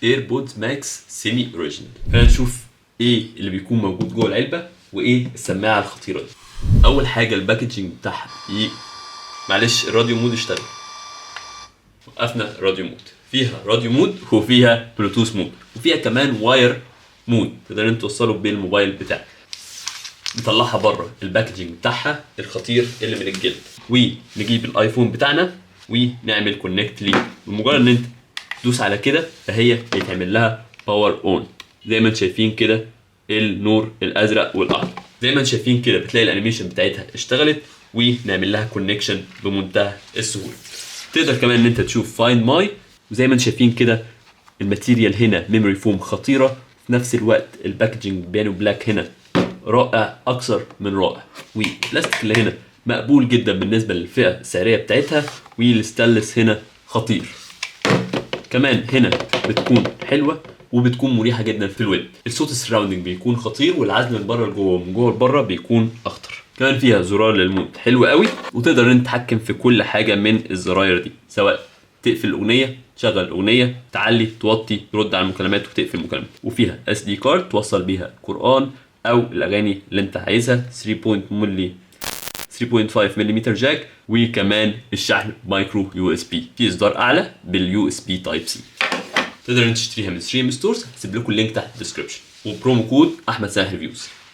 AirPods Max semi original. خلينا نشوف ايه اللي بيكون موجود جوه العلبة وايه السماعة الخطيرة دي. اول حاجة ال packaging بتاعها معلش ال radio mode اشتغل، وقفنا radio mode. فيها radio mode وفيها Bluetooth mode وفيها كمان wire mode تقدر انت توصله بالموبايل بتاعك. نطلعها بره ال packaging بتاعها الخطير اللي من الجلد، ونجيب ال iPhone بتاعنا ونعمل connect ليه. بمجرد ان انت تدوس على كده فهي بيتعمل لها power on، زي ما انتم شايفين كده النور الازرق والاحمر. زي ما انتم شايفين كده بتلاقي ال animation بتاعتها اشتغلت، ونعمل لها connection بمنتهى السهوله. تقدر كمان ان انت تشوف Find My، وزي ما انتم شايفين كده ال material هنا memory foam خطيره. في نفس الوقت ال packaging piano black هنا رائع، اكثر من رائع. والبلاستيك اللي هنا مقبول جدا بالنسبة للفئه السعرية بتاعتها، والستانلس هنا خطير كمان. هنا بتكون حلوة وبتكون مريحه جدا في الودن. الصوت ال surrounding بيكون خطير، والعزل من بره لجوه ومن جوه لبره بيكون اخطر. كمان فيها زرار لل mode حلو قوي، وتقدر ان انت تتحكم في كل حاجة من الزراير دي، سواء تقفل الاغنيه، تشغل الاغنيه، تعلي، توطي، ترد على المكالمات وتقفل المكالمات. وفيها SD card توصل بيها قران او الاغاني اللي انت عايزها، 3. ملي 3.5 ملم jack، وكمان الشحن micro USB. في اصدار اعلى بال USB Type C. تقدر انت تشتريها من 3M stores، هسيب لكم ال link تحت ال description و promo code احمد سامح reviews.